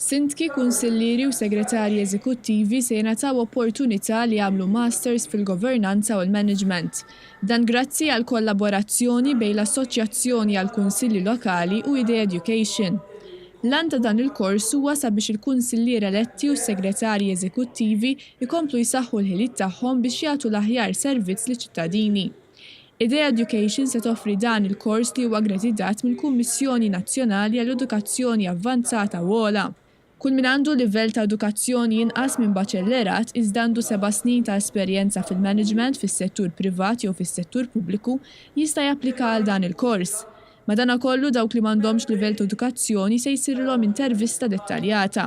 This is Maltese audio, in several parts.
Sindki, kunsillieri u segretarji eżekuttivi se jingħataw opportunità li jagħmlu Masters fil-Governanza u l-Management. Dan grazzi għal kollaborazzjoni bejn l-Assoċjazzjoni għall-Kunsilli Lokali u Idea Education. L-għan ta' dan il-kors huwa sabiex il-kunsilliera eletti u s-segretarji eżekuttivi jkomplu jsaħħu l-ħiliet tagħhom biex jagħtu l-aħjar servizz liċ-ċittadini. Idea Education se toffri dan il-kors li huwa aggreditat mill-Kummissjoni Nazzjonali għall-Edukazzjoni Avvanzata u Ogħla. Kull min għandu livell ta' edukazzjoni inqas minn baċellerat iżda għandu seba' snin ta' esperjenza fil-management fis-settur privat jew fis-settur pubbliku jista' japplika għal dan il-kors. Madanakollu dawk li m'għandhomx livell ta' edukazzjoni se jsirilhom intervista dettaljata.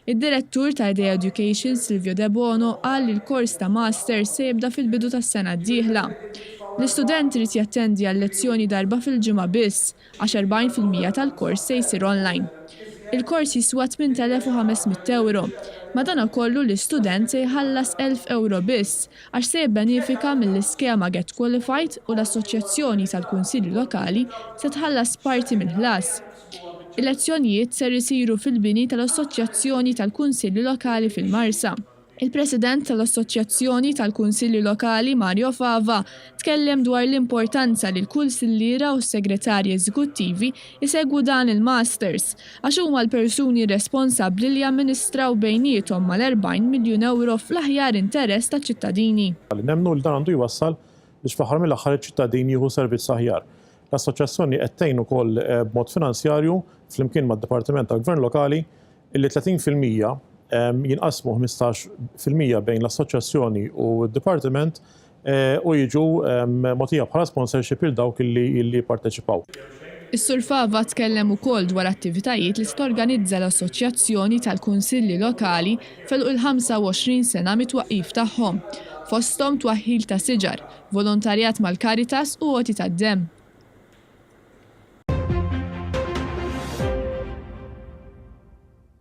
Id-Direttur ta' Idea Education Silvio Debono qal li l-kors ta' Masters se jibda fil-bidu tas-sena d-dieħla. L-istudent irid jattendi għal lezzjoni darba fil-ġimgħa biss, għax 40% tal-kors se jsir online. Il-kors jiswa 8,500 ewro. Madanakollu l-istudent se jħallas 1,000 ewro biss, għax se jibbenifika mill-iskema Get Qualified u l-Assoċjazzjoni tal-Kunsilli Lokali se tħallas parti mill-ħlas. Il-lezzjonijiet ser isiru fil-bini tal-Assoċjazzjoni tal-Kunsilli Lokali fil-Marsa. Il-President tal-Assoċjazzjoni tal-Kunsilli Lokali Mario Fava tkellem dwar l-importanza li l-kunsilliera u s-segretarji eżekuttivi jsegwu dan il-Masters għax huma l-persuni responsabbli li jamministraw bejniethom mal-40 miljun ewro fl-aħjar interess taċ-ċittadini. Nemmnu li dan għandu jwassal biex fl-aħħar mill-aħħar iċ-ċittadin jieħu servizz aħjar. L-Assoċjazzjoni qed tgħin ukoll b'mod finanzjarju flimkien mad-Dipartiment tal-Gvern Lokali illi 30% jinqasmu 15% bejn l-Assoċjazzjoni u d-Dipartiment u jiġu mogħtija bħala sponsorship lil dawk illi jipparteċipaw. Is-Sur Fava tkellem ukoll dwar attivitajiet li se torganizza l-Assoċjazzjoni tal-Kunsilli Lokali f'għeluq il-25 sena mit-twaqqif tagħhom, fosthom twaħħil ta' siġar, volontarjat mal-Caritas u għoti tad-demm.